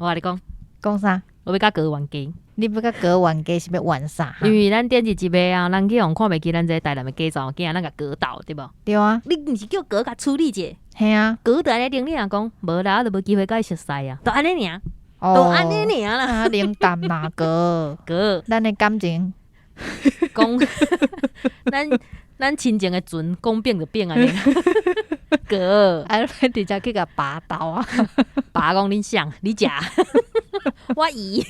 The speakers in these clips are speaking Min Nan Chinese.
我共你講，講啥？我欲佮哥冤家。你欲佮哥冤家是欲冤啥？因為咱頂一集的啊，人去予看袂起咱這個台南的假查某囝，咱共哥鬥對無？對啊。你毋是叫哥共處理者？嘿啊。哥就按呢頂你若講，無啦，我就無機會佮伊熟似啊，就按呢爾，就按呢爾啦。啊，冷淡哪哥？哥，咱的感情講，咱親情的船講變就變按呢。哥，啊，直接去共爸鬥啊！爸講恁啥？你食？我姨。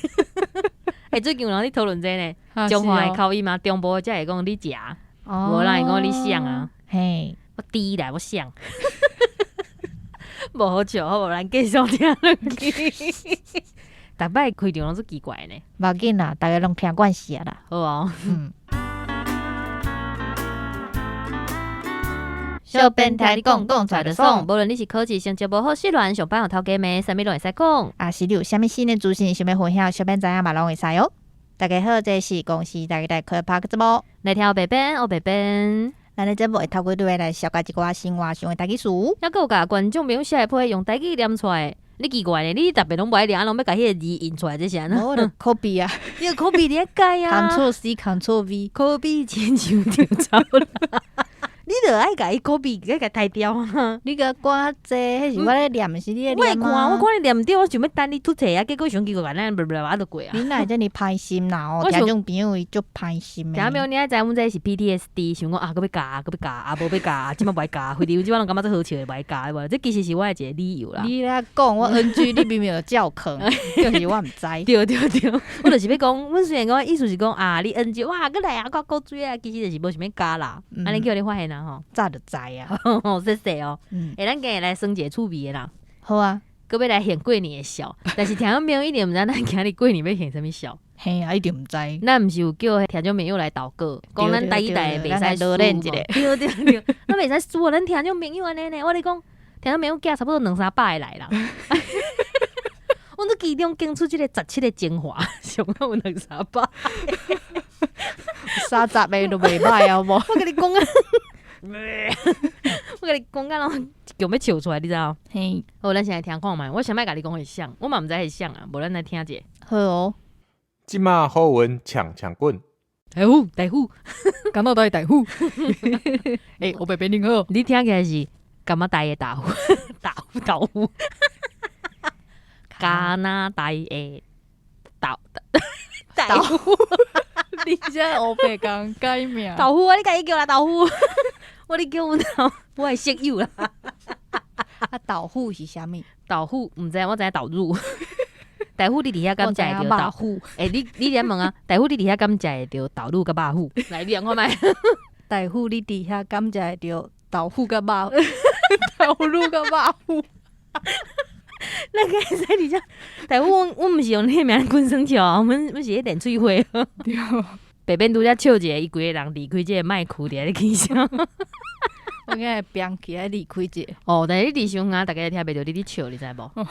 欸，最近有人咧討論這個呢，彰化的口音嘛，中部的才會講你食，無人會講你啥啊？嘿，我豬啦，我啥？無好笑，好無？咱繼續聽落去。逐擺開場攏足奇怪呢。無要緊啦，逐家攏聽慣勢啊啦。好哦。嗯。小編聽你講，講出來就爽。無論你是考試成績無好、失戀、上班予頭家罵，啥物攏會使講。啊，是你有啥物新的資訊想欲分享，小編知影嘛攏會使哦。大家好，這是公視台語台開拍節目。來聽黑白編，黑白編。咱的節目會透過對來紹介一寡生活上的台語詞。猶閣有共觀眾朋友寫的批用台語念出來，你奇怪呢？你逐遍攏無愛念，啊，攏欲共彼个字印出來，這是按怎？我就 copy 啊，你個 copy 佇咧改啊，Ctrl C Ctrl V ，copy 親像著走啦。你著愛共伊 copy，愛共刣掉啊！你共講這，彼是我咧念，毋是你咧我會念啊。看，我看你念毋對，我想欲等你出錯啊，結果想結果按呢，啊就過啊。你哪會遮爾歹心啦？哦，聽眾朋友伊足歹心的。聽眾朋友，你愛知影阮這是 PTSD，想講啊，閣欲教，閣欲教，啊無欲教，這擺無愛教，非得這擺攏感覺足好笑的，無愛教，無？這其實是我的一個理由啦。你咧講我 NG，你明明就照囥，就是我毋知。對對對，我就是欲講，阮雖然講意思是講啊，你 NG，哇，閣來啊，閣古錐啊，其實就是無想欲教啦。按呢叫你發現啊吼，早就知啊。謝謝哦。欸，咱今日來耍一个趣味的啦。好啊。閣欲來現過年的笑，但是聽眾朋友一定毋知咱今日過年欲現啥物笑。嘿啊，一定毋知。咱毋是有叫聽眾朋友來投稿，講咱台語台袂使輸。對對對，咱袂使輸啊！咱聽眾朋友按呢呢，我咧講，聽眾朋友寄差不多兩三百个來啦。阮都其中揀出這個17個精華，上好有兩三百。 30個都袂䆀好無？我共你講啊，我共你講啊，攏強欲笑出來，你知無？嘿，好，咱先來聽看覓。我先欲共你講是啥，我嘛毋知是啥啊，無咱來聽者。好哦。這馬好運搶搶滾。大虎，大虎，感覺到大虎。欸，黑白編你好。你聽起來是感覺大的大虎，大虎大虎。加拿大的豆大虎。你這烏白講改名。豆腐啊！你家己叫啦，豆腐。我咧叫阮兜，我的室友啦。啊，豆腐是啥物？豆腐毋知，我知影豆乳。大夫，你佇遐敢食會著豆腐？欸，你佇遐問啊？大夫，你佇遐敢食會著豆乳佮肉脯？來，你來看覓。大夫，你佇遐敢食會著豆腐佮肉豆乳佮肉脯？咱會使佇遮，大夫，阮毋是用你的名滾耍笑啊，阮是咧練喙貨。對。白變拄才笑一下，伊規个人離開這个麥克佇遐咧起笑。我今日變起來離開者。哦，但是你佇傷遠，逐家聽袂著你佇笑，你知無？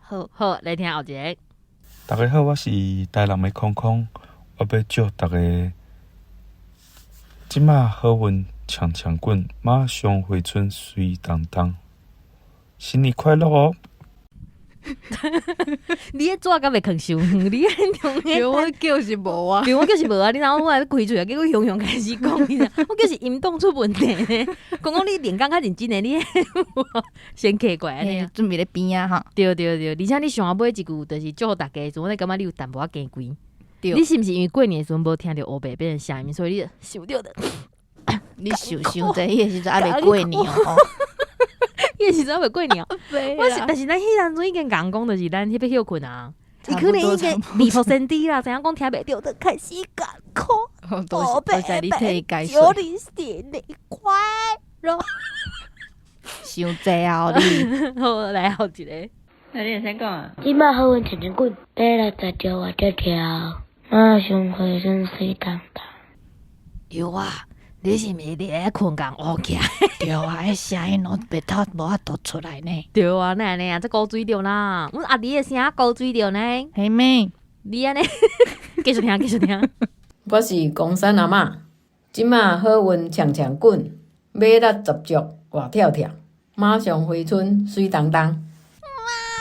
好，好，來聽後一个。大家好，我是台南的空空，我欲祝逐家這馬好運搶搶滾，馬上回春媠當當，新年快樂哦！你彼紙敢袂囥傷遠？你彼對，我叫是無啊，對，我叫是無啊。你知影我欲開喙啊，結果雄雄開始講，你知？我叫是音檔出問題呢。講講你連講較認真的，你先客過來呢。準備咧邊仔吼。對對對，而且你上後尾一句就是祝福大家的時陣，我感覺你有淡薄仔加規。對。你是毋是因為過年的時陣無聽著黑白變成聲音，所以你想著的？你想傷濟，彼个時陣猶未過年哦。彼个時陣猶未過年哦。我是，但是咱彼當陣已經共講，就是咱彼欲歇睏啊。伊可能已經離譜身體啦，知影講聽袂著，就開始艱苦。多謝你替伊解釋。祝你新年快樂。傷濟啊你！好，來後一个。那你會使講啊？這馬好運搶搶滾，爬60石活跳跳，馬上回春媠當當。有啊。你是毋是佇咧睏覺烏起來？對啊，彼聲音攏袂透無法度出來呢。對啊，哪會按呢啊？這古錐著啦，阮阿弟的聲古錐著呢。嘿咩？你按呢？繼續聽，繼續聽。我是岡山阿嬤，這馬好運搶搶滾，馬60石活跳跳，馬上回春媠當當。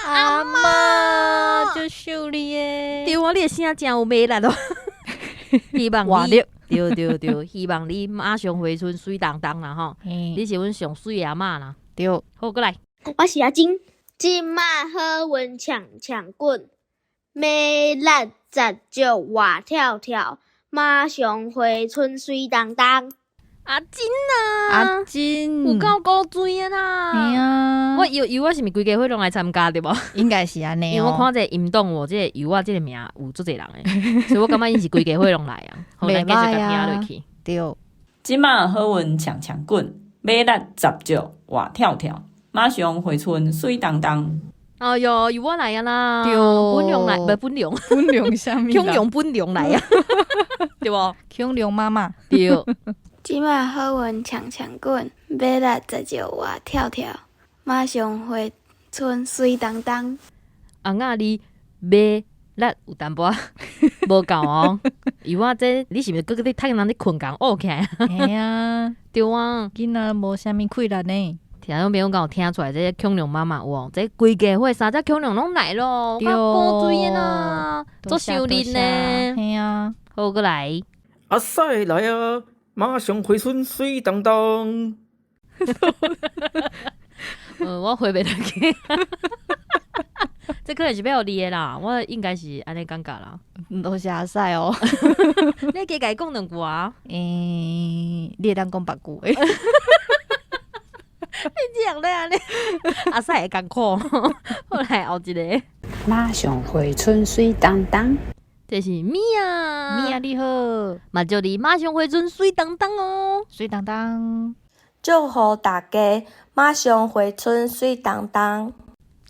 阿嬤，足秀麗的。對啊，你的聲誠有魅力哦。希望你對對對，希望你馬上回春媠當當啦吼！你是阮上媠的阿嬤啦。對，好，閣來。我是阿金，這馬好運搶搶滾，馬力十足活跳跳，馬上回春媠當當。阿金啊，阿金有夠古錐的啦！嘿啊，我猶猶仔是毋是規家伙攏來參加對無？應該是按呢。因為我看這個音檔哦，這個猶仔這個名有足濟人的，所以我感覺𪜶是規家伙攏來啊。好，咱繼續共聽落去。對，這馬好運搶搶滾，馬力十足活跳跳，馬上回春媠當當。哎喲，猶仔來啊啦！對，本龍來，毋本龍，本龍啥物？恐龍本龍來啊，對無？恐龍媽媽。對。這馬好運搶搶滾，馬力十足活跳跳，馬上回春媠當當。翁仔你馬力有淡薄仔無夠哦，猶仔這你是毋是閣閣咧趁人咧睏覺學起來？嘿啊，對啊，囡仔無啥物氣力呢。聽眾朋友敢有聽出來，這個恐龍媽媽有無？這規家伙三隻恐龍攏來咯，夠古錐的啦，足秀麗呢。嘿啊，好，閣來。阿婿來啊！馬上回春媠當當。我回袂落去。這可能是欲予你的啦，我應該是按呢感覺啦。多謝阿婿哦。你加共伊講兩句啊？欸，你會當講別句話。你這樣咧按呢，阿婿會艱苦。好來後一個。馬上回春媠當當。這是米啊，米啊你好，嘛祝你馬上回春媠當當哦，媠當當。祝福大家馬上回春媠當當。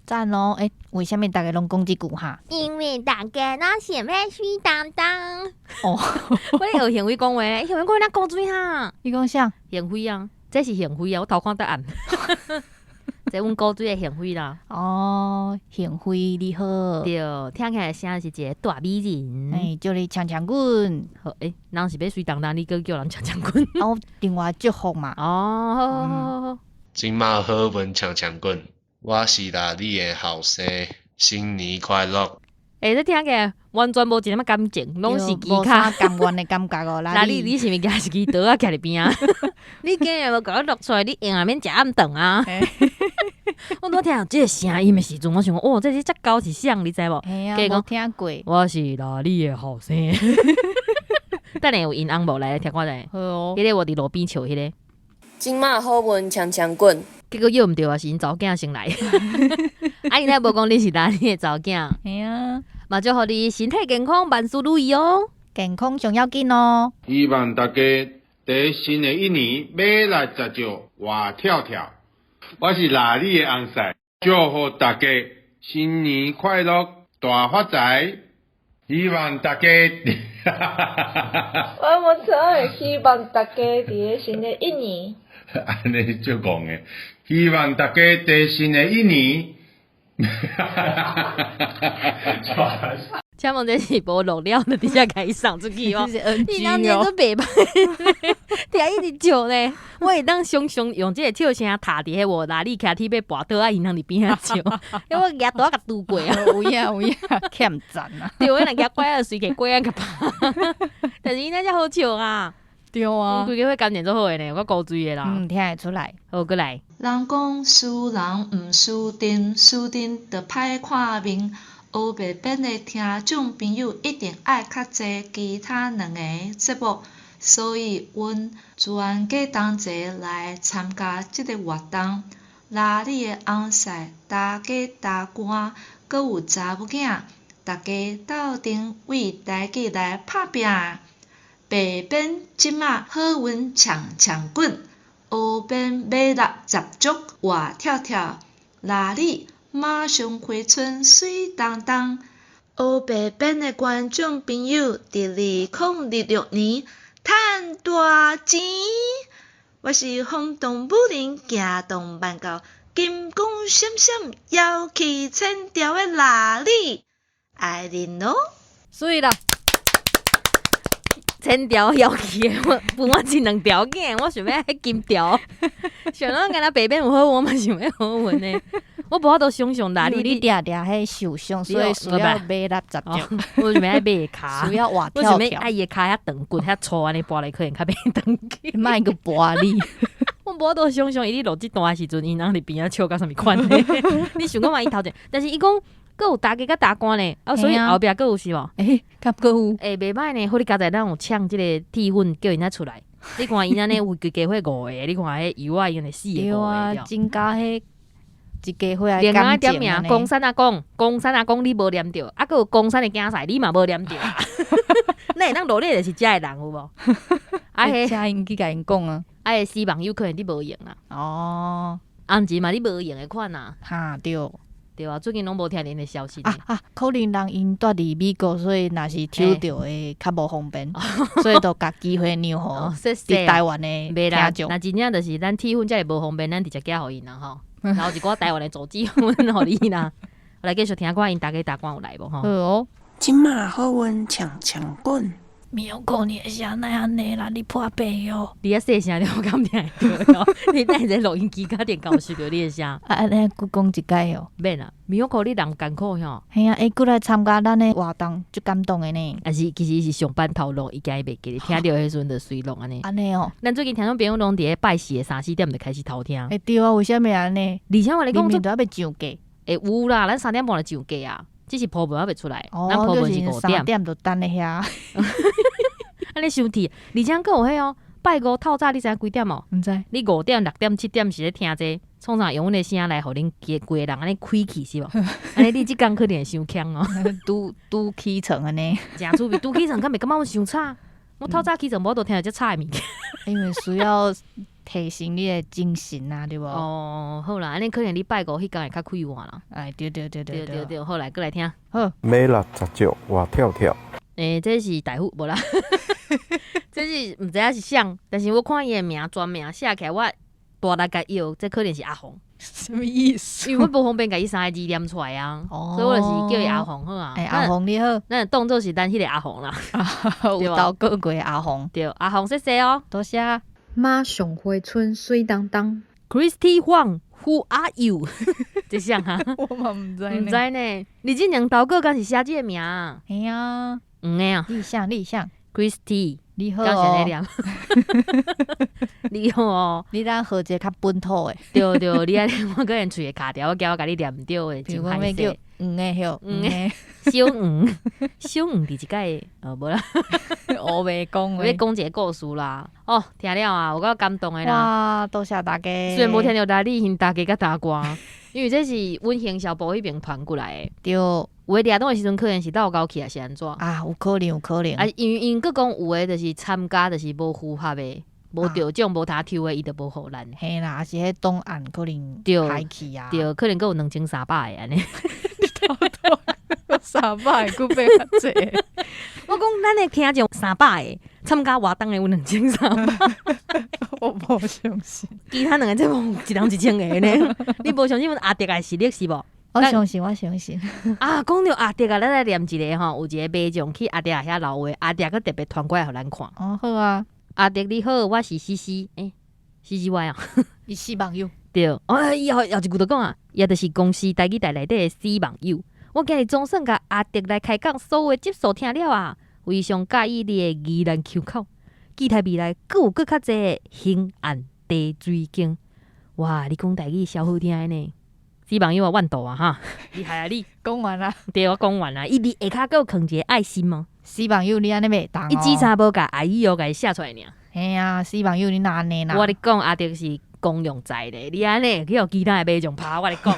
讚哦！欸，為啥物逐家攏講這句哈？因為大家攏想欲媠當當。哦，我咧學賢輝講話，賢輝講話哪古錐哈？你講啥？賢輝啊，這是賢輝啊，我頭看答案。這阮古錐的賢輝啦。哦，賢輝你好。對，聽起來聲是一個大美人。欸，祝你搶搶滾。好，欸，人是欲媠當當，你閣叫人搶搶滾。哦，另外祝福嘛。哦，好好好好。這馬好運搶搶滾，我是拉里的後生，新年快樂。欸，這聽起來完全無一點仔感情，攏是機無卡啥甘願的感覺哦。拉里，你是毋是舉一支刀仔徛佇邊仔？你今日無共我錄出來，你永遠免食暗頓啊！我拄聽到這個聲音的時陣，我想講，哦，這是這狗是啥？你知無？嘿啊，無聽過。我是拉里的後生。等下有𪜶翁無來聽看覓。好哦。彼個我佇路邊笑彼個。這馬好運搶搶滾，結果約毋著啊，是𪜶查某囝先來。啊，𪜶若無講你是拉里的查某囝。嘿啊，嘛祝予你身體健康，萬事如意哦。健康上要緊哦。希望大家佇新的一年馬力十足，活跳跳。我是拉里的翁婿，祝福大家新年快樂，大發財。希望大家，我無錯，希望大家佇個新的一年，按呢足戇的，希望大家佇新的一年，請問這是無錄了就直接共伊送出去無？這是 NG 你當年都袂歹，聽一直笑呢。我會當常常用這個笑聲踏佇彼無拉里徛鐵欲跋倒啊，𪜶通佇邊仔笑，因為我舉刀仔共拄過啊。有影有影，欠讚啊！對，我若舉拐仔隨去拐仔共拍，但是𪜶那遮好笑啊。對啊，規家伙感情足好的呢，有夠古錐的啦。嗯，聽會出來。好，閣來。人講輸人毋輸陣，輸陣就歹看面。烏白變的聽眾朋友一定愛較濟其他兩个節目，所以阮全家同齊來參加這个活動。拉里的翁婿、大家大官，閣有查某囝，大家鬥陣為台語來拍拚。白變這馬好運搶搶滾，烏變馬力十足活跳跳，拉里馬上回春媠當當。烏白變的觀眾朋友，佇2026年趁大錢！我是風動武林行動萬教金光閃閃妖氣千條的拉里，愛恁囉！媠啦！千條妖氣的，我分我這兩條囝，我想欲愛金條。想講敢若白變有好運，我嘛想欲好運呢。我無法度想象啦，你你定定彼受傷，所以需要馬力十足。我想欲愛馬跤，需要活跳跳。我想欲愛伊的跤遐長骨遐粗按呢跋來可能較袂斷去。莫閣跋你。我無法度想象伊咧錄這段的時陣，𪜶翁佇邊仔笑甲啥物款呢？你想看覓伊頭前，但是伊講閣有大家佮大官呢，啊，所以後壁閣有是無？欸，敢閣有？欸，袂䆀呢，好你佳哉咱有搶這个鐵粉，叫𪜶仔出來。你看𪜶按呢有規家伙五个，你看彼油仔已經四个五个。增加彼一家伙另外點名，岡山阿公，岡山阿公你無念著，啊，閣有岡山的囝婿你嘛無念著。咱會當羅列就是遮的人有無？啊，彼請𪜶去共𪜶講啊。啊，彼死網友可能你無閒啦。哦，紅錢嘛你無閒的款啊。哈對。對啊，最近攏無聽𪜶的消息。啊啊，可能人𪜶蹛佇美國，所以若是抽著會較無方便，所以就共機會讓予佇台灣的聽眾。若真正就是咱鐵粉遮爾無方便，咱直接寄予𪜶啦吼。然後一寡台灣的組織予你啦。我來繼續聽看𪜶大家大官有來無吼？好哦。這馬好運強強滾。妙可你的聲哪按呢啦？你破病喲！你遐細聲，我敢聽會著？你等下錄音機佮電搞收著你的聲。啊，按呢閣講一擺哦。免啦，妙可你人艱苦吼。嘿啊，伊閣來參加咱的活動，足感動的呢。啊是，其實伊是上班頭路，伊驚伊袂記得，聽著彼時陣就隨錄按呢。按呢哦。咱最近聽眾朋友攏佇咧拜四的三四點就開始偷聽。欸對啊，為啥物按呢？而且我咧講，明明都猶未上架。欸有啦，咱3點半就上架啊。只是鋪文猶未出來，咱鋪文是5點。三點就等咧遐。按呢傷鐵，而且閣有彼哦，拜五透早你知影幾點無？毋知。你5點、6點、7點是咧聽這個，創啥用阮的聲來予恁規個人按呢開去是無？按呢你這工可能會傷嗆哦。拄拄起床按呢。誠趣味，拄起床敢袂感覺阮傷吵？我透早起床無法度聽著遮吵的物件。因為需要提升你的精神啊，對無？哦，好啦，按呢可能你拜五彼工會較快活啦。哎，對對對對對對，好來，閣來聽。好。馬力十足，活跳跳。欸，這是大夫無啦？這是毋知影是啥，但是我看伊的名全名寫起來，我大力共搖，這可能是阿紅。啥物意思？因為我無方便共伊三個字念出來啊，所以我就是叫伊阿紅好啊。欸，阿紅你好，咱就當做是咱彼個阿紅啦。有投稿過的阿紅。對，阿紅謝謝哦，多謝。馬上回春水當當。 Christy Huang，Who are you？這啥啊？我嘛毋知。毋知呢。你之前投稿敢是寫這個名？嘿啊。黃的啊。你啥？你啥？Christy。你好哦。你好哦。你咱學一个較本土的。對對，你按呢我可能喙會卡著，我驚我共你念毋對的，真歹勢。黃的許，黃的。小黃，小黃佇一擺，哦無啦，烏白講話，欲講一个故事啦。哦，聽了啊，有夠感動的啦。哇，多謝大家。雖然無聽著台語，大家佮大歌，因為這是阮行銷部彼邊傳過來的。對。有的掠動的時陣，可能是落溝去，抑是按怎？啊，有可能，有可能。啊，因為𪜶閣講有的就是參加，就是無符合的，無得獎、無通抽的，伊就無予咱。嘿啦，抑是彼檔案可能歹去啊。對，可能閣有2300個按呢。 300個閣變較濟。我講咱的聽眾300個，參加活動的有2300。我無相信。其他兩个節目一人1000個呢？你無相信阮阿迪的實力是無？我相信，我相信。啊，講著阿迪啊，咱來念一个吼，有一个馬將去阿迪仔遐留話，阿迪閣特別傳過來予咱看。哦，好啊。阿迪你好，我是西西，欸，C C Y 啊。伊死網友。對，哦，伊後後一句就講啊，伊就是公視台語台內底的死網友。我今日總算共阿迪來開講，所有的集數聽了啊，非常佮意你的宜蘭腔口，期待未來閣有閣較濟興安茶水間。哇，你講台語超好聽的呢！死網友啊，怨妒啊哈！厲害啊你！講完啦，對，我講完啦。伊佇下跤閣有囥一个愛心嗎？死網友你按呢袂當。伊只差無共阿姨哦，共伊寫出來爾。嘿啊，死網友你哪按呢啦？我咧講阿迪是公用在咧，你按呢去予其他的馬將拍，我咧講，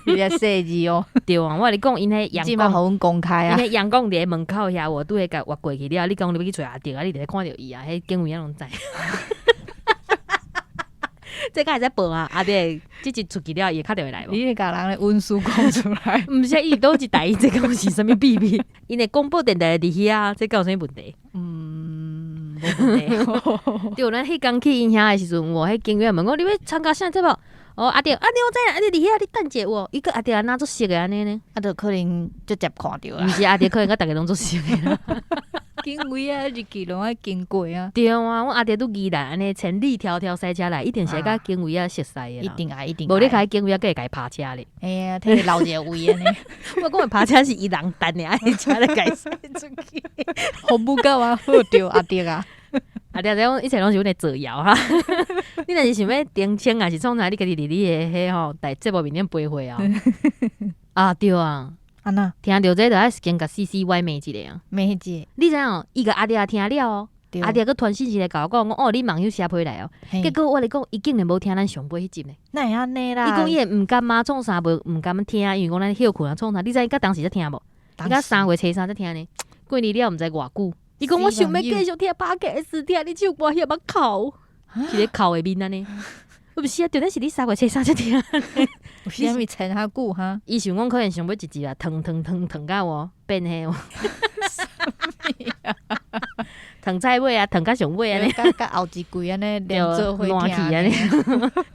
你咧細字哦。對啊，我咧講𪜶彼陽光，予阮公開啊。𪜶彼陽光佇咧門口遐，我拄咧共越過去了。你講你欲去揣阿迪啊？你佇咧看著伊啊，彼警衛仔攏知。這敢會使報啊？阿迪這一出去了，伊會敲電話來無？你咧共人的隱私講出來？毋是，伊佗一台，這敢是啥物秘密？𪜶的廣播電台佇遐，這敢有啥物問題？嗯，無問題。對，咱彼工去𪜶遐的時陣，有彼警員問講：你欲參加啥節目？哦，阿迪，阿迪我知影，阿迪佇遐，你等一下有無？伊閣阿迪按怎足熟的按呢呢？啊，著可能直接看著啊。毋是阿迪，可能佮逐家攏足熟的啦。警卫啊，入去攏愛經過啊。對啊，阮阿爹拄宜蘭按呢千里迢迢駛車來，一定是愛佮警衛仔熟似的啦。一定愛，一定。無你共警衛仔閣會共伊拍車咧。嘿啊，替伊留一個位按呢。我講的拍車是伊人等的，愛車來共伊駛出去。服務到啊好著阿爹啊。阿爹，這一切攏是阮的造謠哈。你若是想欲澄清，抑是創啥？你家己佇你的彼吼台節目面頂陪會啊。啊對啊。按怎？聽著這就愛先共 C C Y 罵一下啊。罵一下。你知影？伊共阿爹聽了哦，阿爹閣傳訊息來共我講，講哦，你網友寫批來哦。結果我咧講，伊竟然無聽咱上尾彼集呢。哪會按呢啦？伊講伊會毋甘嗎？創啥無毋甘聽？因為講咱歇睏啊，創啥？你知伊到當時才聽無？伊到3月初3才聽呢。過年了毋知偌久。伊講我想欲繼續聽 Podcast，聽你唱歌遐捌哭，是咧哭的面按呢。毋是啊，重點是你3月初3才聽。有啥物撐較久哈？伊想講可能想欲一集啊，褪褪褪褪到哦，變彼。褪菜尾啊，褪到上尾按呢。佮後一季按呢，連做伙聽按呢，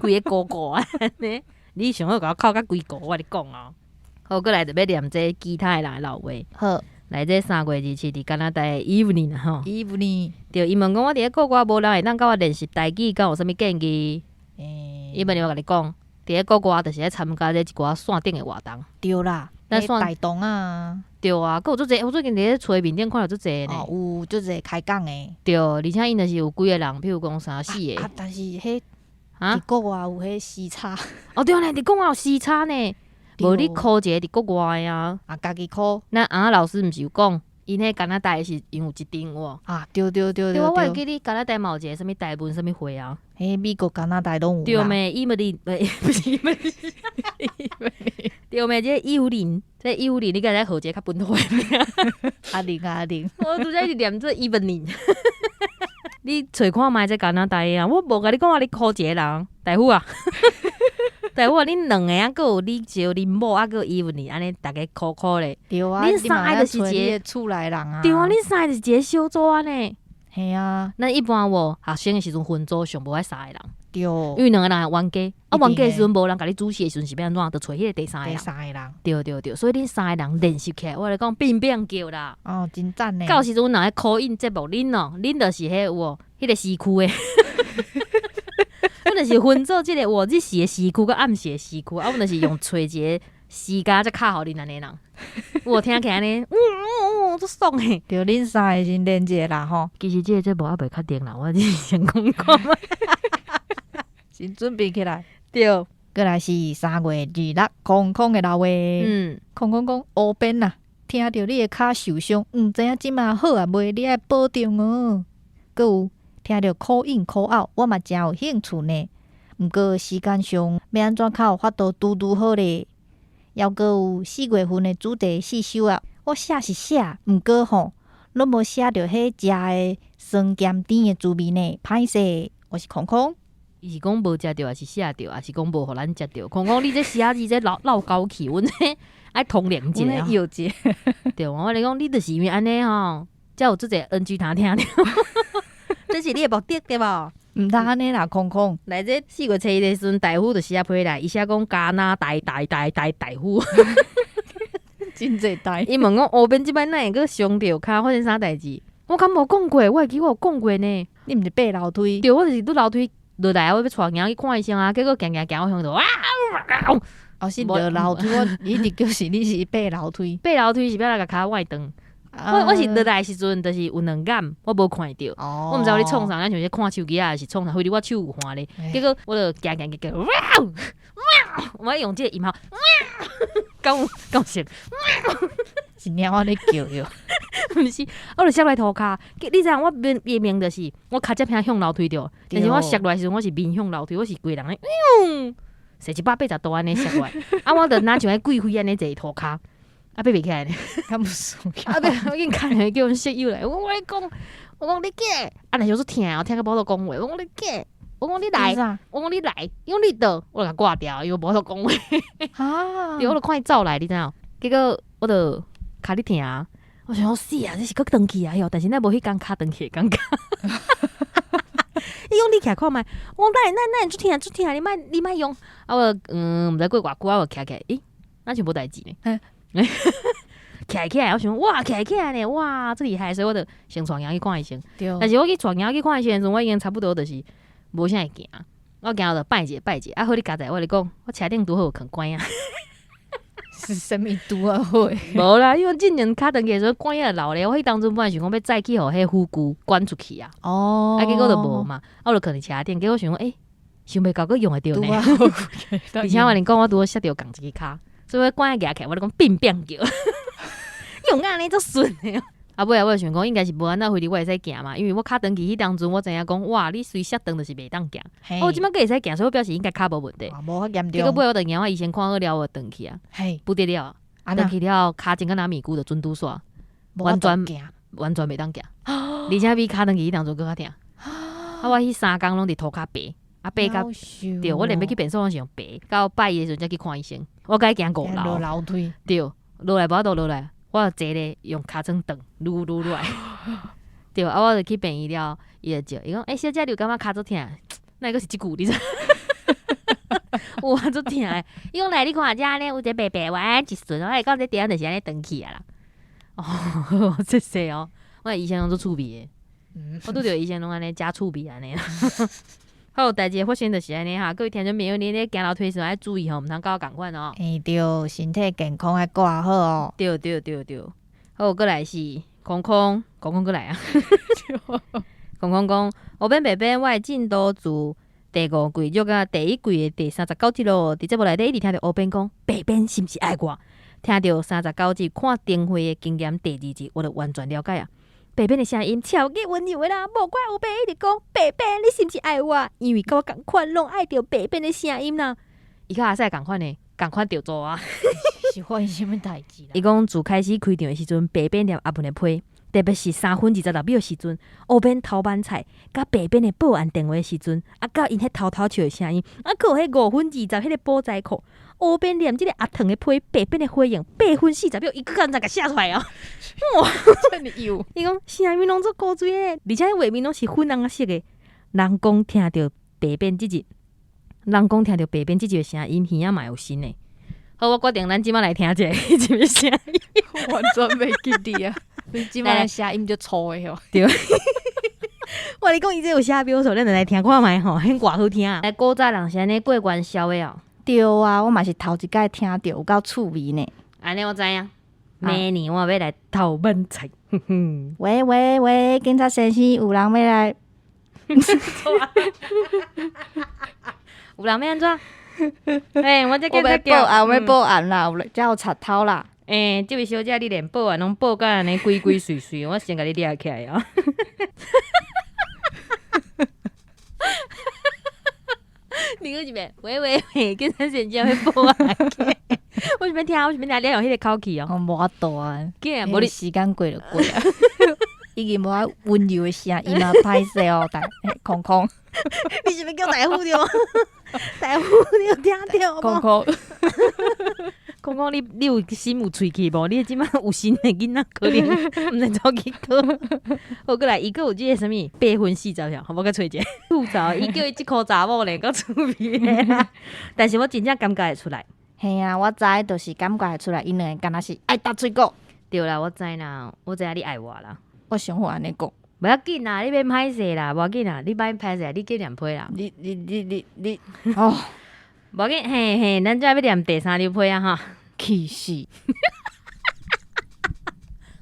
規个糊糊按呢。你上好共我哭甲規糊，我共你講哦。好，閣來就欲念這其他的人的老話。好。來這3月27佇加拿大的 Evelyn 吼。 Evelyn。對，伊問講我佇咧國外無人會當佮我練習台語，敢有啥物建議？伊問我共你講，佇咧國外就是愛參加這一寡線頂的活動。對啦，咱線台東啊。對啊，閣有足濟，我最近佇咧揣面頂看著足濟呢。哦，有足濟開講的。對，而且𪜶就是有幾个人，譬如講三四个。啊，但是彼啊，佇國外有彼時差。哦對呢，佇國外有時差呢。無你 call 一个佇國外的啊。啊，家己 call。咱翁仔老師毋是有講，𪜶彼加拿大是𪜶有一間無？啊，對對對對對。我會記得加拿大嘛有一個啥物台文啥物會啊？彼美國、加拿大攏有。對咩？伊物哩，不是伊物哩，對咩？這個伊芙琳，這個伊芙琳，你敢知號一個較本土的名？阿玲阿玲，我拄才一直念做伊文琳。你揣看覓這加拿大的啊？我無共你講啊，你 call 一個人，大夫啊，大夫啊，恁兩個啊，閣有你招恁某啊，閣有伊文琳，按呢逐家 call call 咧。對啊，恁三个就是一個厝內人啊。對啊，恁三個就是一個小組按呢。嘿啊，咱一般無學生的時陣分組上無愛三個人。對，因為兩個人會冤家，啊冤家的時陣無人共你主持的時陣是欲按怎？就揣彼個第三個人。第三個人。對對對，所以恁三個人練習起來，我來講變變叫啦。哦，真讚呢。到時陣若咧 call in 節目，恁哦，恁就是彼有無？彼個時區的。阮就是分做這個有日時的時區佮暗時的時區，啊，阮就是用揣一個時間才敲予恁按呢人。有聽起來按呢，足爽的。對，恁三個先連一個啦吼。其實這個節目猶未確定啦，我只是先講看覓。先準備起來。對，過來是3月26空空的老話。嗯，空空講烏邊啊，聽著你的跤受傷，毋知影這馬好啊未？你愛保重哦。閣有聽著 call in call out，我嘛誠有興趣呢。毋過時間上欲按怎較有法度拄拄好咧？猶閣有4月份的主題四首啊，我寫是寫，毋過吼，攏無寫著彼食的酸鹹甜的滋味呢。歹勢，我是空空。伊是講無食著，抑是寫著，抑是講無予咱食著？空空，你這寫字這漏漏勾去，阮這愛通靈一下。有一對，我咧講，你就是因為按呢吼，才有足濟 NG 通聽著。這是你的目的對無？毋通按呢啦，空空。來這4月初一的時陣，大夫就寫批來，伊寫講加拿大大大大大夫。真濟大。伊問講烏邊這擺哪會閣傷著跤，發生啥代誌？我敢無講過？我會記我有講過呢。你毋是爬樓梯？對，我就是拄樓梯落來，我欲帶囝去看醫生啊，結果行行行，我向就哇！哦，是落樓梯，我一直叫是你是爬樓梯。爬樓梯是欲來共跤崴斷。我是落來的時陣，就是有兩眼，我無看著，我毋知我咧創啥，咱像咧看手機啊，抑是創啥？反正我手有汗咧，結果我就行行行行，哇！我用這個音效，敢有敢有像？是貓仔咧叫喲，毋是，我就摔來塗跤。你知影我明明明就是我跤才偏向樓梯著，但是我摔落來時陣，我是面向樓梯，我是規人咧，踅180度按呢摔落來，啊，我就若像彼貴妃按呢坐塗跤。啊，爬袂起來呢，較無輸。啊，我緊敲電話叫阮室友來，我講你講，我講你過來，啊，若是有疼，疼到無法度講話，我講你過來，我講你來，我講你來，伊講你佗，我就共掛掉，因為無法度講話。啊，對，我就看伊走來，你知影？結果我就跤咧疼，我想講死啊，這是閣斷去啊！喲，但是咱無彼工跤斷去的感覺。伊講你起來看覓，我講哪會哪會足疼足疼，你莫你莫用。啊，我毋知過偌久，啊，我徛起來，咦，若像無代誌呢。徛起來，我想哇，徛起來呢，哇，這厲害，所以我就先帶囝去看醫生。對。但是我去帶囝去看醫生的時陣，我已經差不多就是無啥會行，我行就拜一下拜一下，啊好你佳哉，我咧講，我車頂拄好有囥拐仔。是啥物拄仔好？無啦，因為進前跤斷去的時陣，拐仔就留咧。我彼當陣本來想講欲載去予彼輔具捐出去啊，哦，啊結果就無嘛，啊我就囥佇車頂，結果想講，欸，想袂到閣用會著呢。而且我共你講，我拄好摔著仝一支跤，所以我拐仔舉起來，我咧講變變叫，用按呢足順的。啊尾仔我就想講，應該是無按怎，非得我會使行嘛，因為我跤斷去彼當陣，我知影講，哇，你隨摔斷就是袂當行。我這擺閣會使行，所以我表示應該跤無問題。無遐嚴重。結果尾我就行，我醫生看好了，我就轉去啊，不得了，轉去了，跤前敢若咪龜就準拄煞，完全完全袂當行，而且比跤斷去彼當陣閣較疼。啊，我彼三工攏佇塗跤爬，啊爬甲對，我連欲去便所攏是用爬，到拜一的時陣才去看醫生。我共伊行五樓，樓梯，對，落來無法度落來。我就坐咧用尻川轉，擼擼落來，對，啊，我就去病院了，伊就照，伊講，欸，小姐，你有感覺跤足疼？哪會閣是這句？你知？有啊，足疼的。伊講來，你看遮呢有一個白白丸一順，我來講這地方就是按呢斷去啊啦。哦，謝謝哦，我的醫生攏足趣味的，我拄著醫生攏按呢誠趣味按呢。好，代誌發生就是按呢哈，各位聽眾朋友，你咧行樓梯時愛注意吼，毋通佮我仝款哦。欸對，身體健康愛顧好哦。對對對對，好，過來是空空，空空過來啊。空空講，烏變白變，我的進度自第五季錄到第一季的第39集咯。佇節目內底一直聽著烏變講，白變是毋是愛我？聽著39集看燈會的經驗第二集，我就完全了解啊。白變的聲音超級溫柔的啦，無怪烏變一直講白變，你是毋是愛我？因為佮我仝款，攏愛著白變的聲音啦。伊佮阿賽仝款的，仝款著做啊。是發生啥物代誌啦？伊講自開始開場的時陣，白變念阿文的批，特別是3分26秒的時陣，烏變偷挽菜，佮白變的報案電話的時陣，啊，佮𪜶彼偷偷笑的聲音，啊，閣有彼5分20彼个寶仔褲。烏變念這个阿糖的批，白變的回應8分40秒，伊閣敢若共寫出來哦。哇，真的有！伊講聲音攏足古錐的，而且畫面攏是粉紅仔色的。人講聽著白變這集，人講聽著白變這集的聲音，耳仔嘛有神的。好，我決定咱這擺來聽這個這個聲音，完全袂記得啊！你這擺聲音就粗的吼。對。我共你講，伊這有寫描述，咱就來聽看覓吼，彼偌好聽。來，古早人是按呢過元宵的哦。對啊，我嘛是頭一擺聽著，有夠趣味呢。按呢我知影，明年我欲來偷挽菜。喂喂喂，警察先生，有人欲來？有人欲按怎？欸，我這我欲報案，我欲報案啦，有遮有賊偷啦。欸，這位小姐，你連報案攏報甲按呢鬼鬼祟祟，我先共你掠起來哦。你閣一遍，喂喂喂，警察先生欲報案。我想欲聽，我想欲聽，你用彼个口氣哦。我無法度啊，竟然無你時間過就過啊。已經無愛溫柔的聲音啊，歹勢哦，大空空。你是欲叫大夫對無？大夫，你有聽著無？空空，空空，你有心有喙齒無？你這擺有心的囡仔可能毋知走去佗。好，閣來，伊閣有這个啥物8分40秒，好，我閣揣一下。吐槽，伊叫伊這箍查某咧，夠趣味的啦。但是我真正感覺會出來。嘿啊，我知，就是感覺會出來，𪜶兩個敢若是愛搭喙鼓。對啦，我知啦，我知影你愛我啦。我想法按呢講。無要緊啦，你免歹勢啦，無要緊啦，你莫歹勢，你緊念批啦。你你你你你，哦，無要緊，嘿嘿，咱這欲念第三張批啊哈。氣死！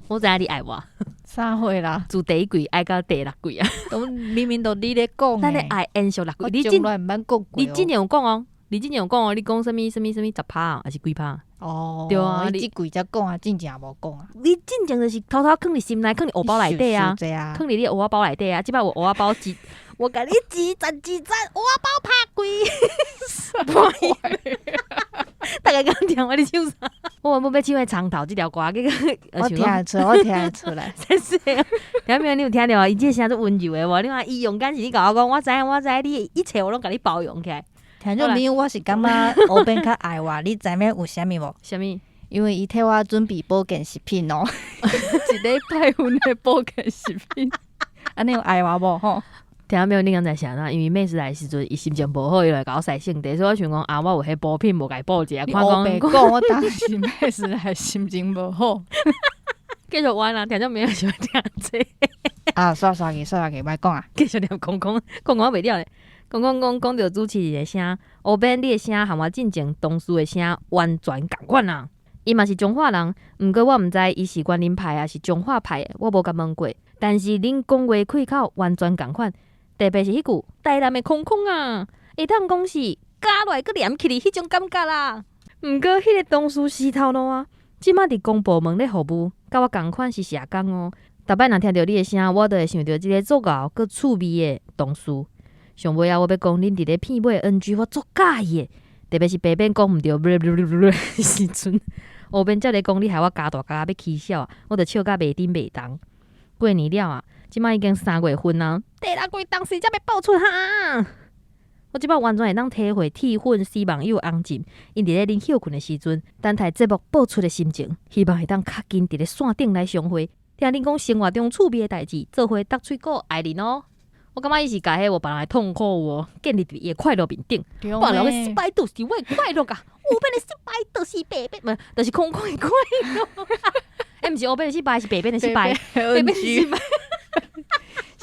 我知影你愛我。啥貨啦？自第一季愛到第六季啊！都明明都你咧講。咱的愛延續六季，你從來毋捌講過。你之前有講哦，你之前有講哦，你講啥物啥物啥物10%啊，還是幾趴？哦，對啊，你這季才講啊，進前無講啊。你進前就是偷偷囥佇心內，囥佇荷包內底啊，囥佇你荷仔包內底啊。這擺有荷仔包一，我共你一層一層荷仔包拍開。大家敢聽我咧唱啥？我原本欲唱彼長頭這條歌，結果我聽會出，我聽會出來。謝謝。聽沒有？你有聽著無？伊這聲足溫柔的無？你看伊勇敢是你共我講，我知影，我知影，你一切我攏共你包容起來。聽眾朋友，我是感覺烏變較愛我，你知影有啥物無？啥物？因為伊替我準備保健食品哦，一禮拜份的保健食品，按呢有愛我無吼？聽沒有？你敢知啥啦？因為妹子來的時陣，伊心情無好，伊來共我洗聖地，所以我想講啊，我有彼補品無共伊補一下，看講講我當時妹子來心情無好，繼續玩啦，聽眾朋友想聽這個。啊，煞煞去，煞煞去，莫講啊！繼續念空空，空空袂了咧。空空講講著主持人的聲，烏邊你的聲和我進前同事的聲完全仝款啊！伊嘛是彰化人，毋過我毋知伊是雲林派抑是彰化派的，我無共問過。但是恁講話開口完全仝款，特別是彼句台南的空空啊，會當講是咬落來閣黏起來彼種感覺啦。毋過彼個同事死頭路啊，這馬佇公部門咧服務，佮我仝款是社工哦。逐擺若聽著你的聲，我就會想著這個足𠢕閣趣味的同事。上尾仔，我欲講恁佇咧片尾 NG，我足佮意的，特別是白變講毋著的時陣，烏邊才咧講你害我加大加欲起痟啊，我就笑甲袂振袂動。過年了啊，這馬已經3月份啊，第六季當時才欲播出哈。我這擺完全會當體會鐵粉死網友紅針，𪜶佇咧恁歇睏的時陣，等待節目播出的心情，希望會當較緊佇咧線頂來相會。聽恁講生活中趣味的代誌，做伙搭喙鼓愛恁哦。我感覺伊是共彼個別人的痛苦有建立佇伊的快樂面頂。別人的失敗就是我的快樂啊！有變的失敗就是白變，毋就是空空的快樂。欸，毋是烏邊的失敗，是白變的失敗，白變的失敗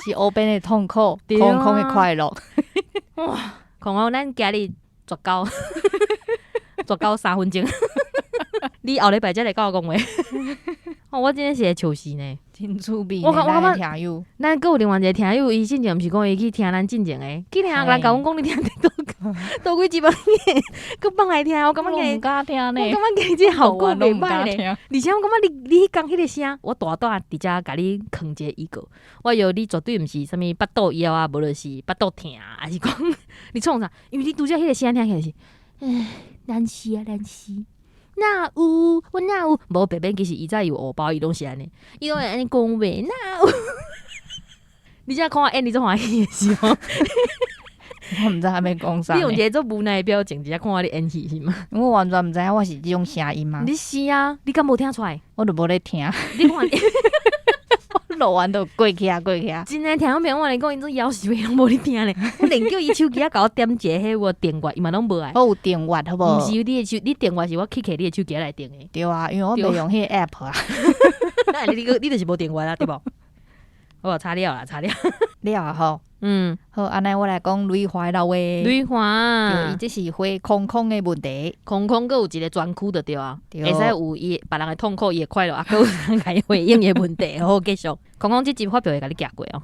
是烏邊的痛苦，空空的快樂。哇！空空，咱今日絕交，絕交3分鐘。你後禮拜才來共我講話。哦，我真的是會笑死呢，真趣味。我感覺，咱閣有另外一個聽友，伊進前毋是講伊去聽咱進前的，去聽人共阮講你聽佇佗幾集嘛？閣放來聽，我感覺毋敢聽呢。我感覺這效果袂歹咧。而且我感覺你彼工彼個聲，我大大佇遮共你囥一個預告，我以為你絕對毋是啥物腹肚枵啊，無就是腹肚疼，還是講你創啥？因為你拄則彼個聲聽起來是，唉，難死啊，難死。哪有？我哪有？無白變，其實伊早有烏包，伊攏是按呢，伊攏會按呢講話。哪有？你這看我演得足歡喜的時候，我毋知影欲講啥。你用一個足無奈的表情，直接看我咧演戲是嗎？我完全毋知影我是這種聲音啊！你是啊？你敢無聽出來？我都無咧聽。你看，我錄完就過去啊，過去啊！真的聽眾朋友我來講，𪜶做夭壽攏無咧聽咧。我連叫伊手機仔共我點一個彼個訂閱，伊嘛攏無愛。我有訂閱好無？毋是你的手，你訂閱是我去摕你的手機來訂的。對啊，因為我袂用彼個 app 啊。那你你就是無訂閱啊，對無？好，查了啦，查了。了啊吼。嗯，好，按呢我來講雷華的老話。雷華，對，伊這是回空空的問題。空空閣有一個專區就對啊，會使有伊別人的痛苦，伊的快樂，啊，閣有人共伊回應伊的問題。好，繼續。空空這集發票會共你寄過哦。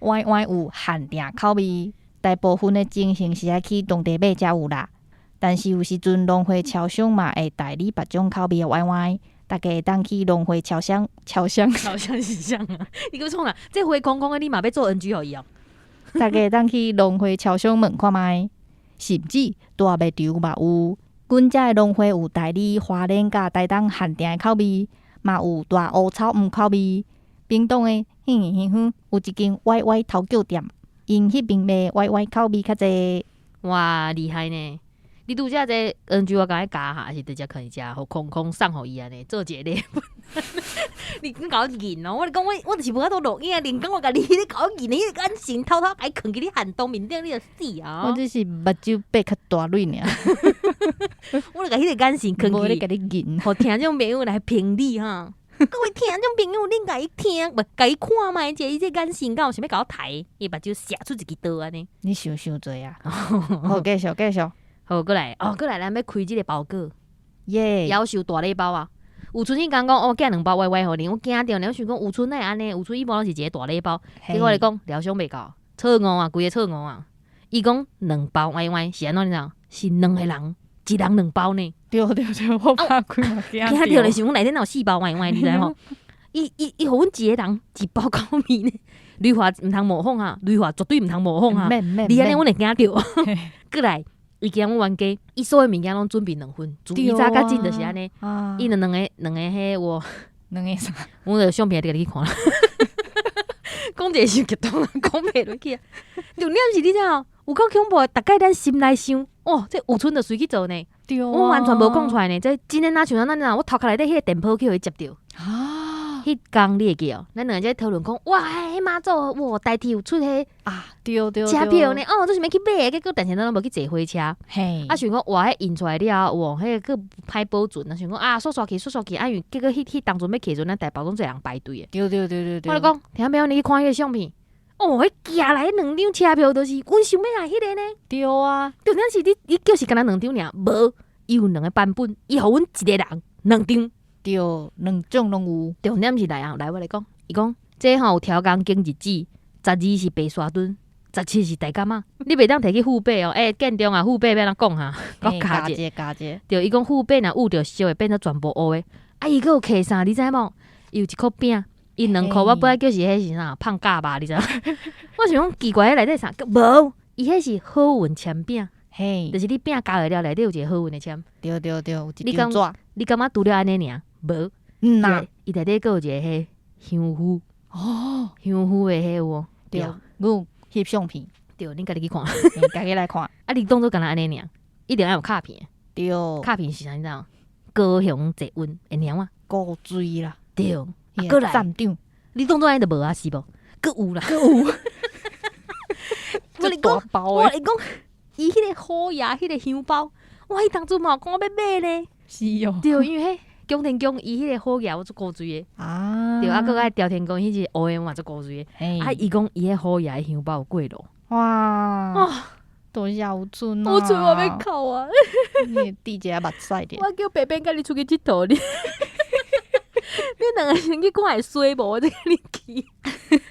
歪歪有限定口味，大部分的情形是愛去當地買才有啦。但是有時陣農會超商嘛會代理別種口味的歪歪。大家會當去農會超商，超商，超商是啥啊？你閣創啥？這回空空的，你嘛欲做 NG 予伊哦？大家會當去農會超商問看覓，甚至大賣場嘛有。阮遮的農會有代理花蓮佮台東限定的口味，嘛有大烏草毋口味。屏東的彼園彼遠有一間歪歪頭腳店，𪜶彼邊賣歪歪口味較濟。哇，厲害呢！你拄則這 NG 我共伊加哈，還是直接囥佇遮，予空空送予伊按呢，做一個禮物。你你共我認哦！我咧講我我就是無法度錄影，連講我共你咧共我認的彼個眼神，偷偷共伊囥佇你限動面頂，你就死啊！我只是目睭擘較大蕊爾。我就共彼個眼神囥去，無咧共你認，予聽眾朋友來評理哈。各位聽眾朋友，恁共伊聽，毋共伊看覓者，伊這眼神敢有想欲共我刣？伊目睭射出一支刀按呢。你想傷濟啊！好，繼續繼續。好，閣來哦，閣來，咱欲開這個包裹，耶！夭壽大禮包啊！有春彼工講哦，寄兩包歪歪予恁，我驚著呢，我想講有春哪會按呢？有春一般攏是一個大禮包，結果我來講料想袂到，錯誤啊，規個錯誤啊！伊講兩包歪歪是按怎你知無？是兩個人，一人兩包呢。對對對，我拍開嘛驚著咧，想講內底哪有四包歪歪，你知無？伊伊伊予阮一個人一包口味呢？雷華毋通模仿啊，雷華絕對毋通模仿啊！你按呢，阮會驚著。閣來。伊驚阮冤家，伊所有物件攏準備兩份，自以早到今就是按呢。伊兩兩個兩個彼有兩個啥？阮的相片佇共你看啦。講一個傷激動，講袂落去啊！重點是你知無？有夠恐怖的，逐擺咱心內想，哦，這有春就隨去做呢。對啊。我完全無講出來呢，這真的若像按呢，我頭殼內底彼個電波去予伊接著。啊！彼工你會記哦？咱兩个在討論講，哇，彼媽祖哇，台鐵有出彼啊，對對車票呢？哦，做想欲去買，結果但是咱攏無去坐火車。嘿，啊，想講哇，彼印出來了後，哇，彼個閣歹保存啊，想講啊，煞煞去，煞煞去，啊，因為結果彼彼當陣欲去的時陣，咱台北總濟人排隊的。對對對對對。我咧講，聽沒有？你去看彼個相片，哦，彼寄來兩張車票，就是阮想欲愛彼個呢。對啊，重點是你你叫是干焦兩張爾，無，伊有兩个版本，伊予阮一个人兩張。對，兩種攏有。重點是來啊，來我來講，伊講這吼有調工間日子，12是白沙墩，17是大甲媽，你袂當提去富八哦。欸，建中啊，富八欲按怎講哈？閣加一加一。對，伊講富八若遇著燒會變做全部烏的。啊，伊閣有客啥？你知無？伊有一箍餅，伊兩箍我本來叫是彼是啥胖教肉，你知無？我想講奇怪，彼內底啥？無，伊彼是好運籤餅。嘿，就是你餅咬落了內底有一個好運的籤。對對對，有一張紙。你感覺除了按呢爾？無，嗯啦，伊內底閣有一個彼香芋。哦，香芋的彼有無？對，有翕相片。對，恁家己去看，家己來看。啊，你當做干焦按呢爾，一定愛有卡片。對，卡片是啥？你知無？高雄捷運會爾嗎？古錐啦。對，啊，閣來站長，你當做按呢就無啊？是無？閣有啦，閣有。我咧講，我咧講，伊彼個虎爺彼個香包，我彼當陣嘛有講欲買呢。是哦。對，因為彼蔣天宮伊彼個虎爺我足古錐的。啊。對，啊，閣愛朝天宮彼隻烏蠅嘛足古錐的。啊，伊講伊彼虎爺的香包有過路。哇！哇！多謝有賰啊！有賰我欲哭啊！你滴一下目屎咧。我叫白白佮你出去𨑨迌咧。你兩个先去看會衰無？我再佮你去。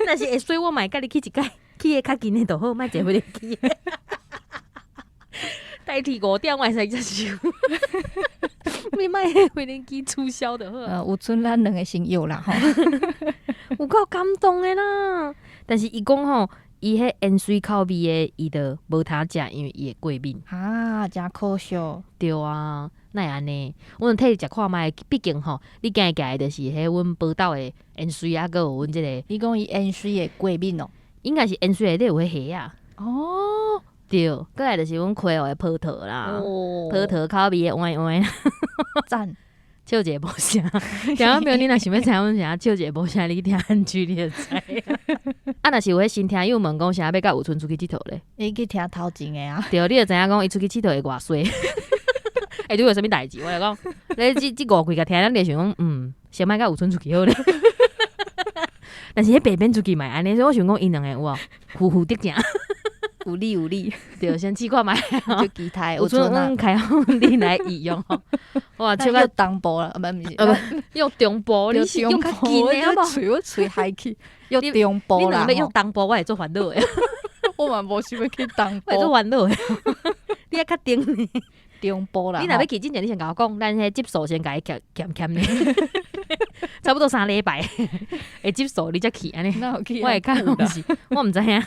若是會衰，我嘛會佮你去一擺，去个較近的就好，莫坐飛機。代替5點我會使接受。你莫飛機取消就好。有賰咱兩个先約啦吼。有夠感動的啦！但是伊講吼，伊彼鹽水口味的，伊就無通食，因為伊會過敏。啊，誠可惜。對啊，哪會按呢？阮替伊食看覓，畢竟吼，你行行的就是彼阮寶島的鹽水啊，閣有阮這個。你講伊鹽水會過敏哦？應該是鹽水內底有彼蝦仔。哦，對，閣來就是阮溪湖的葡萄啦，葡萄口味的圓圓。讚。笑一个無聲，聽眾朋友，你若想欲知影阮啥笑一个無聲，你去聽韓劇你就知。啊，若是有彼新聽友問講啥欲佮有賰出去𨑨迌咧？你去聽頭前的啊。對，你就知影講伊出去𨑨迌會偌衰。會拄著啥物代誌？我就講，你這這五季共聽，咱就想講，嗯，先莫佮有賰出去好咧。但是彼白變出去嘛會按呢，所以我想講𪜶兩個有無負負得正。有理有理，對，先試看覓。就其他有賰，阮開放你來移用吼。哇，笑到東部啦，毋是，不，約中部，你是約較近的好無？喙我喙害去，約中部啦。你若欲約東部，我會足煩惱的。我嘛無想欲去東部，我會足煩惱的。你愛較定呢？中部啦。你若欲去之前，你先共我講，咱彼集數先共伊欠欠欠呢。差不多三禮拜，會集數你才去按呢。我會較是，我毋知影，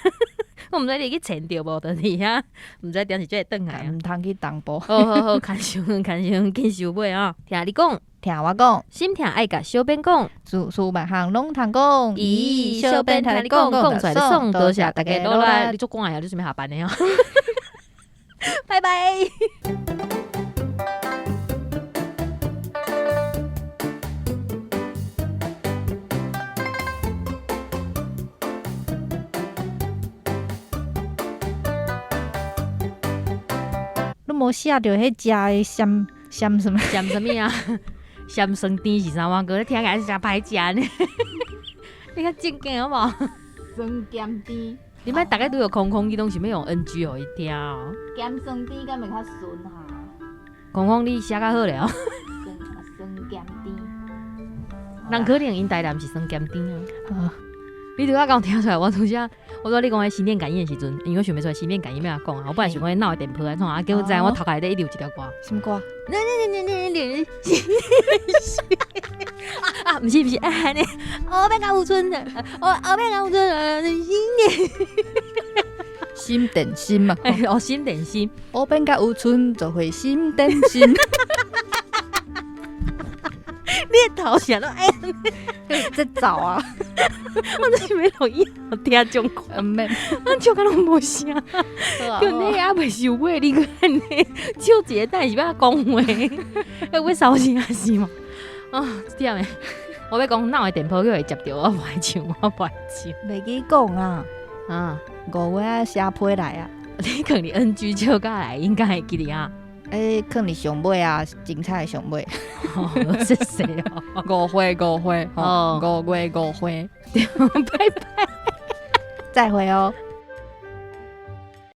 我毋知你去纏著無，就是遐，毋知點時才會轉來。毋通去東部。好好好，牽傷牽傷緊收尾哦。聽你講，聽我講，心疼愛共小編講，事事萬項攏通講。咦，小編聽你講，講出來就爽，多謝大家努力。你足趕的啊，你準備下班的哦。拜拜。你無寫著彼食的鹹鹹什麼？鹹什麼啊？鹹酸甜是啥？我閣聽起來是誠歹食呢。你較正經好無？酸鹹甜。你莫逐家拄著空空，你攏想欲用 NG 予伊聽哦。鹹酸甜敢會較順哈？空空，你寫較好咧哦。酸鹹甜。人可能𪜶台南是酸鹹甜啊。你拄仔敢有聽出來？我拄才，我拄仔你講彼心電感應的時陣，因為我想袂出來心電感應欲按怎講啊。我本來想講彼腦的電波按怎啊，結果知影我頭殼內底一直有一條歌。啥物歌？啊，毋是毋是，按呢，烏白佮有賰，烏白佮有賰，心電心電心嘛，哦，心電心，烏白佮有賰做伙心電心。你的頭啥攏愛這走啊！我就是欲予伊聽這種歌，毋免，咱笑甲攏無聲。就你猶未收尾，你閣按呢笑一个，等下是欲按怎講話？欲收聲是無？啊，忝的。我欲講哪有電波叫伊接著，我無愛唱，我無愛唱。袂記講啊，啊，5月啊寫批來啊。你囥佇 NG 笑甲來，應該會記得啊。欸，囥佇上尾啊，精彩的上尾。謝謝哦。5月5月，哦，5月5月，拜拜，再會哦。